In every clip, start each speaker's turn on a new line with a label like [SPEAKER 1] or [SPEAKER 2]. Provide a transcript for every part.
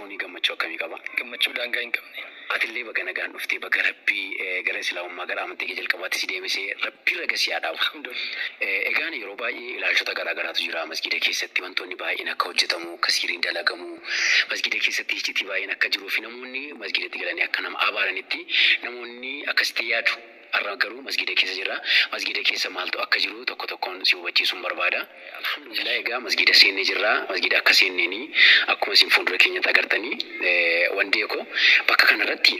[SPEAKER 1] Dhufuun gammachuu akkamii qaba?
[SPEAKER 2] Gammachuu daangaa hin qabne.
[SPEAKER 1] Atillee baga nagaan dhuftee, baga Rabbii gara Islaamummaa, gara amantii kee jalqabaatti si deebisee, Rabbii raga si haa dhaabu. Egaan yeroo baay'ee ilaalchota garaa garaatu jira. Masgiida keessatti wantoonni baay'een akka hojjetamu, akka siiriin dalagamu, masgiida keessatti iccitii baay'een akka jiruu fi namoonni masgiidatti galanii akka nama abaaranitti namoonni akkasitti yaadu. Har'a garuu masgiida keessa jira. Masgiida keessa maaltu akka jiru tokko tokkoon si hubachiisuun barbaada. Alhamdulillah, egaa masgiida seennee jirra. Masgiida akka seenneenii akkuma isin fuuldura keenyatti agartanii, wandee koo, bakka kanarratti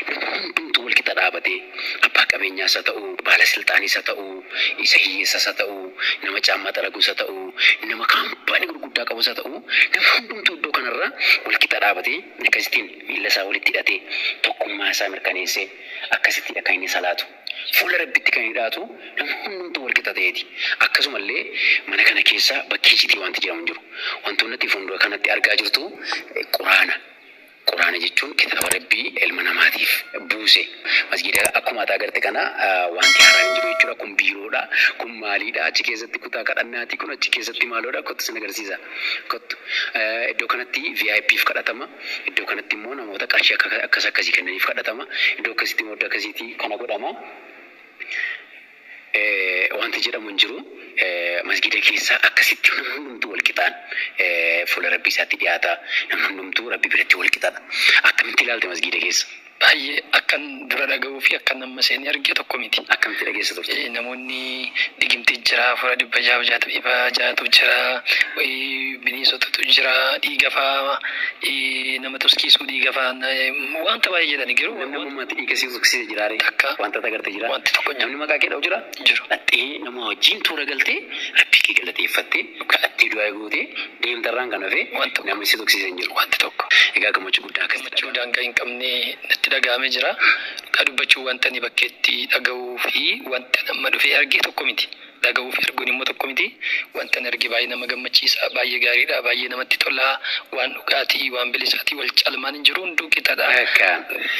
[SPEAKER 1] namni hundumtuu wal qixa dhaabatee, abbaa qabeenyaas haa ta'u, baala silxaaniis haa ta'u, isa hiyyeessas haa ta'u, nama caammaa xaraguus haa ta'u, nama kaampaanii gurguddaa qabus haa ta'u, namni hundumtuu iddoo kanarra wal qixa dhaabatee akkasittiin miilla isaa walitti hidhatee, tokkummaa isaa mirkaneessee akkasittidha kan inni salaatu. Fuula Rabbitti kan inni dhiyaatu namni hundumtuu wal qixa ta'eeti. Akkasumallee mana kana keessa bakki iccitii wanti jedhamu hin jiru. Wantoonni ati fuuldura kanatti argaa jirtu Quraana. Quraana jechuun kitaaba Rabbii ilma namaatiif buuse. Masgiida akkuma ati agarte kana wanti haaraan hin jiru jechuudha. Kun biiroodha. Kun maaliidha? Achi keessatti kutaa kadhannaati. Kun achi keessatti maaloodha? Kottu, sin agarsiisa. Kottu. Iddoo kanatti VIPf kadhatama. Iddoo kanatti immoo namoota qarshii akkas akkasii kennaniif kadhatama. Iddoo akkasitti immoo iddoo akkasiitii kana godhama. Wanti jedhamu hin jiru. Masgiida keessa akkasitti namni hundumtuu wal qixaan fuula Rabbii isaatti dhiyaata. Namni hundumtuu Rabbi biratti wal qixadha. Akkamitti ilaalte masgiida keessa?
[SPEAKER 2] Baay'ee akkan dura dhaga'uu fi akkan amma seenee arge tokko miti.
[SPEAKER 1] Akkamitti dhageessa turte?
[SPEAKER 2] Namoonni digimti jira, fuula 666tu jira, bineensotatu jira, dhiiga faa, nama tuskiisuu, dhiiga faa, wanta baay'ee jedhani garuu
[SPEAKER 1] Namni ammammaatti dhiiga si tuksiise jiraare?
[SPEAKER 2] Takka.
[SPEAKER 1] Wanta agarte jira?
[SPEAKER 2] Wanti tokko hin jiru.
[SPEAKER 1] Namni maqaa kee dha'u jira?
[SPEAKER 2] Jiru.
[SPEAKER 1] Dhattee nama wajjin toora galtee, Rabbii kee galateeffattee, kadhattee, du'aa gootee deemtarraan kan hafe
[SPEAKER 2] Waan tokko.
[SPEAKER 1] namni si tuksiise hin jiru.
[SPEAKER 2] Wanti tokko.
[SPEAKER 1] Egaa gammachuu guddaa akkasitti
[SPEAKER 2] Gammachuu daangaa hin qabne natti dhaga'amee jira. Dhugaa dubbachuu, wanta ani bakkeetti dhaga'uu fi wanta nama dhufee arge tokko miti. Dhaga'uu fi arguun immoo tokko miti. Wanta ani arge baay'ee nama gammachiisa, baay'ee gaariidha, baay'ee namatti tola. Waan dhugaatii, waan bilisaatii, wal caalmaan hin jiru, hunduu qixadha.
[SPEAKER 1] Akka.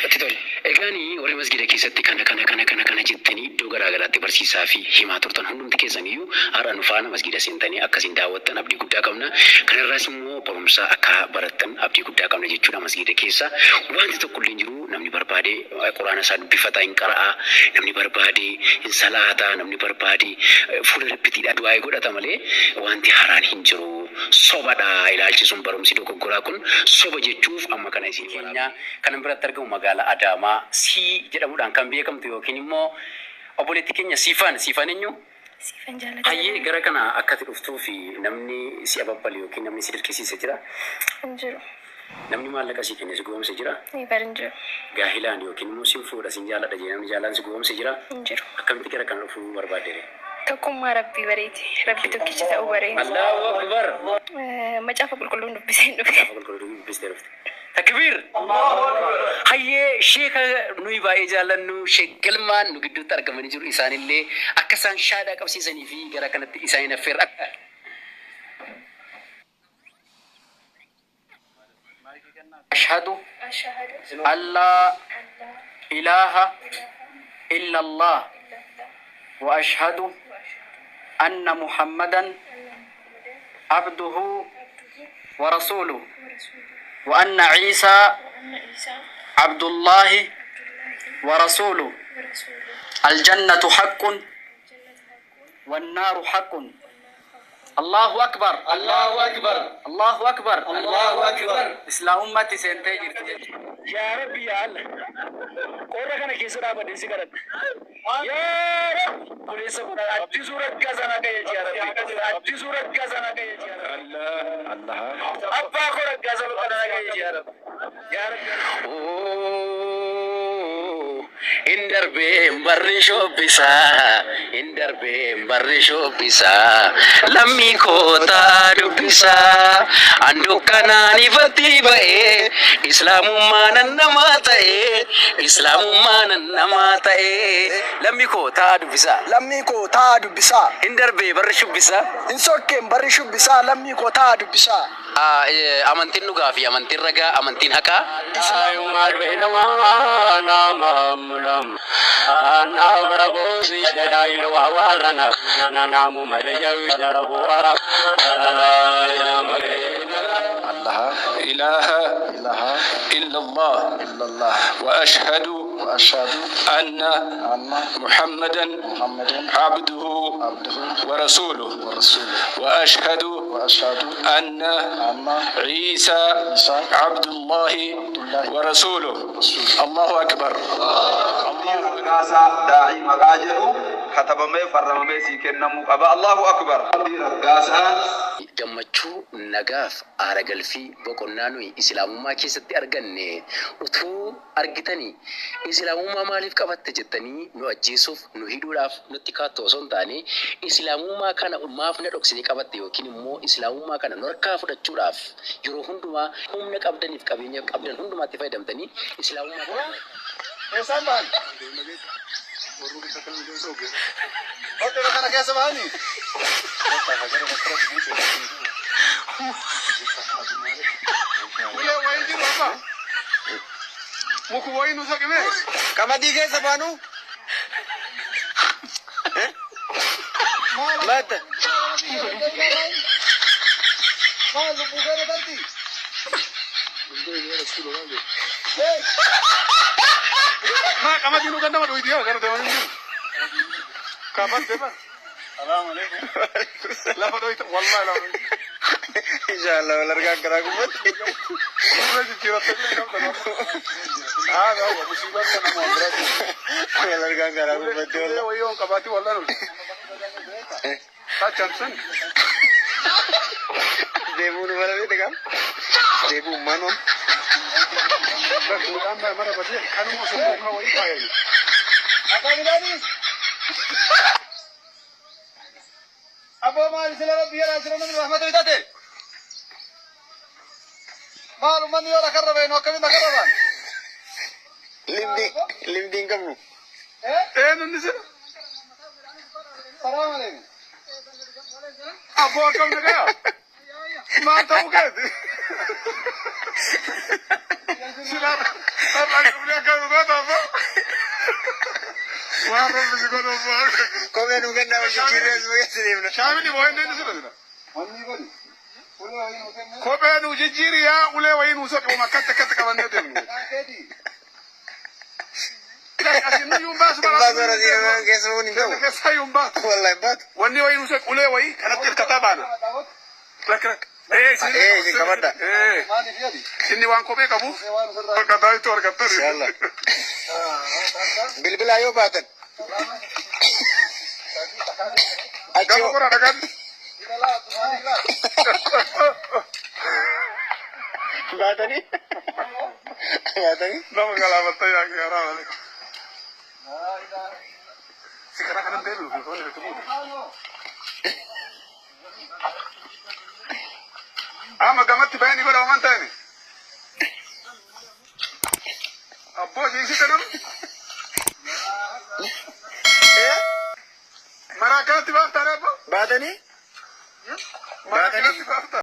[SPEAKER 2] Natti tola.
[SPEAKER 1] Egaani warri masgiida keessatti kana kana kana kana kana jettanii iddoo garaa garaatti barsiisaa fi himaa turtan hundumti keessaniyyuu har'a nu faana masgiida seentanii akkasiin daawwattan abdii guddaa qabna. Kanarraas immoo barumsa akka barattan abdii guddaa qabna jechuudha. Masgiida keessa wanti tokko illee hin jiru. Namni barbaade Quraana isaa dubbifata, hin qara'a. Namni barbaade hin salaata. Namni barbaade fuula Rabbitiidha du'aa godhata malee wanti haaraan hin jiru. Sobadha ilaalchi sun, barumsi dogoggoraa kun soba jechuuf amma kana isin keenya kanan biratti argamu magaalaa Adaamaa Sii jedhamuudhaan kan beekamtu yookiin immoo obboleettii keenya Siifan. Siifan eenyu?
[SPEAKER 3] Siifan Jaalata.
[SPEAKER 1] Hayyee, gara kana akkati dhuftuu fi namni si ababbale yookiin namni si dirqisiise jira?
[SPEAKER 3] Hin jiru.
[SPEAKER 1] Namni maallaqa sii kenne si gowwoomse jira?
[SPEAKER 3] Ni bar hin jiru.
[SPEAKER 1] Gaahilaan yookiin immoo sin fuudha, sin jaaladha jedhee namni jaalaan si gowwoomse jira?
[SPEAKER 3] Hin jiru.
[SPEAKER 1] Akkamitti gara kana dhufuu barbaadde?
[SPEAKER 3] Tokkummaa Rabbii bareeti. Rabbi tokkicha ta'uu bareeti.
[SPEAKER 1] Allahu Akbar!
[SPEAKER 3] Macaafa Qulqulluun dubbisee hin dhufe.
[SPEAKER 1] Macaafa Qulqulluu dubbistee dhufte. Takbiir! Hayyee, sheeka nuyi baay'ee jaallannu, Sheek Galmaan, nu gidduutti argamanii jiru. Isaanillee akka isaan shaadaa qabsiisanii fi gara kanatti isaaniin affeerra.
[SPEAKER 4] أشهد أن لا إله إلا الله وأشهد أن محمدا عبده ورسوله وأن عيسى عبد الله ورسوله، الجنة حق والنار حق. الله أكبر،
[SPEAKER 5] الله أكبر.
[SPEAKER 4] الله أكبر.
[SPEAKER 5] الله أكبر.
[SPEAKER 4] Islaamummaatti seentee jirti jechuudha.
[SPEAKER 5] Yaa Rabbi, yaa Allah. Qorra kana keessa dhaabadhee si kadhadha. Yaa Rabbi, obboleessa kun ajjisuu rakkaasaa naa qajeelchi, yaa Rabbi. Ajjisuu rakkaasaa naa qajeelchi, yaa Rabbi. Abbaa koo rakkaasaa boqonnaa naa qajeelchi, yaa Rabbi. Yaa Rabbi.
[SPEAKER 1] Hin darbeen barri shobbisaa, hin darbeen barri shobbisaa, lammii kootaa dubbisaa. An dukkanaan ifatti ba'ee, Islaamummaan namaa ta'ee, Islaamummaan namaa ta'ee, lammii kootaa dubbisaa.
[SPEAKER 5] Lammii koo taa'aa dubbisaa.
[SPEAKER 1] Hin darbee barri shubbisaa.
[SPEAKER 5] Hin sokkeen barri shubbisaa, lammii koo taa'aa dubbisaa.
[SPEAKER 1] Amantiin dhugaa fi amantiin ragaa, amantiin haqaa.
[SPEAKER 2] إله إلا الله وأشهد أن محمدا عبده ورسوله وأشهد أن عيسى عبد الله ورسوله. الله أكبر.
[SPEAKER 6] Raggaasaa daa'ii maqaa jedhu katabamee farramamee sii kennamuu qaba. Allahu akbar. Raggaasaa.
[SPEAKER 1] Gammachuu, nagaaf aara galfii boqonnaa nuyi islaamummaa keessatti arganne utuu argitanii islaamummaa maaliif qabatte jettanii nu ajjeesuuf nu hidhuudhaaf nutti kaattu osoo hin taane islaamummaa kana maaf na dhoksinii qabatte yookiin immoo islaamummaa kana nu harkaa fudhachuudhaaf yeroo hundumaa humna qabdaniif qabeenya qabdan hundumaatti fayyadamtanii islaamummaa kana.
[SPEAKER 7] Eessaan bahan? Hoteela kana keessa bahanii? Ulee wayii jiru amma. Muku wayii nu saqime.
[SPEAKER 8] Qamadii keessa baanu? Maata.
[SPEAKER 7] Maal lubbuu keessa tarti? Ma qamadii nu gandama dhuyti yaa gara deemanii jiru. Kaafas deeman. Salaamu alaikum. Lafa dhoyta wallahi lafa dhoyta.
[SPEAKER 8] Inshallah wal argaa karaa gubbatti.
[SPEAKER 7] Suuraa jijjiirattee bira qabda nama. Haa gaawwa musiibaan kana nama biraati.
[SPEAKER 8] Wal argaa karaa gubbatti
[SPEAKER 7] Ulee
[SPEAKER 8] wallah.
[SPEAKER 7] wayii on qabaati wallahi nuti. Taachamsan.
[SPEAKER 8] Deebuu nu mala beekte qaam. Deebuu maanoom.
[SPEAKER 7] Midhaan mara badee kanuma osoo bookaa wayii faayani.
[SPEAKER 4] Aboo maal sila rabbi jedhaa sila namni rahmata bitate. Maal ummanni yoo lakarra beenu akkamiin lakarra baan?
[SPEAKER 8] Limdii limdii hin qabnu.
[SPEAKER 7] Eenyuun sila?
[SPEAKER 4] Salaam alaikum.
[SPEAKER 7] Abboo akkam nagayaa? Maal ta'uu keeti? Sila har'aan qabnee akka nu goota abboo. Waan rabbi si godhu abboo.
[SPEAKER 8] Kophee nu kennaa wal jijjiirree asuma keessa deemna.
[SPEAKER 7] Shaamini boo inni sila sila.
[SPEAKER 4] Wanni godhi. Ulee wayii nuu kenne.
[SPEAKER 7] Kophee nu jijjiiri yaa ulee wayii nu soqi akkatti akkatti qabannee deemnu.
[SPEAKER 4] Keeti.
[SPEAKER 7] Asin nuyyuu hin baasu
[SPEAKER 8] Hin baasu warra siidama keessa bu'uun hin ta'u.
[SPEAKER 7] Keessaa iyyuu hin baatu.
[SPEAKER 8] Wallahi hin baatu.
[SPEAKER 7] Wanni wayii nu soqi ulee wayii kanatti hirkataa baana. Lakka lakka.
[SPEAKER 8] Ee isin qabadha.
[SPEAKER 4] Maaliif jedhi?
[SPEAKER 7] Inni waan kophee qabuuf
[SPEAKER 4] Waan ofirraa.
[SPEAKER 7] bakka taayituu argattani.
[SPEAKER 8] Inshallah. Bilbilaa yoo baatan. Achi
[SPEAKER 7] Gama kora dhagaan.
[SPEAKER 8] baatanii. Baatanii.
[SPEAKER 7] Nama galaafatta yaa garaa malee. Si karaa kanan deebi'u fi foon itti buute. Amma gamatti bahee ni godha waan ta'ani. Abboo jiisite nama. Maraa akkanatti baaftaa abboo?
[SPEAKER 8] Baatanii.
[SPEAKER 7] Maraa akkanatti baaftaa?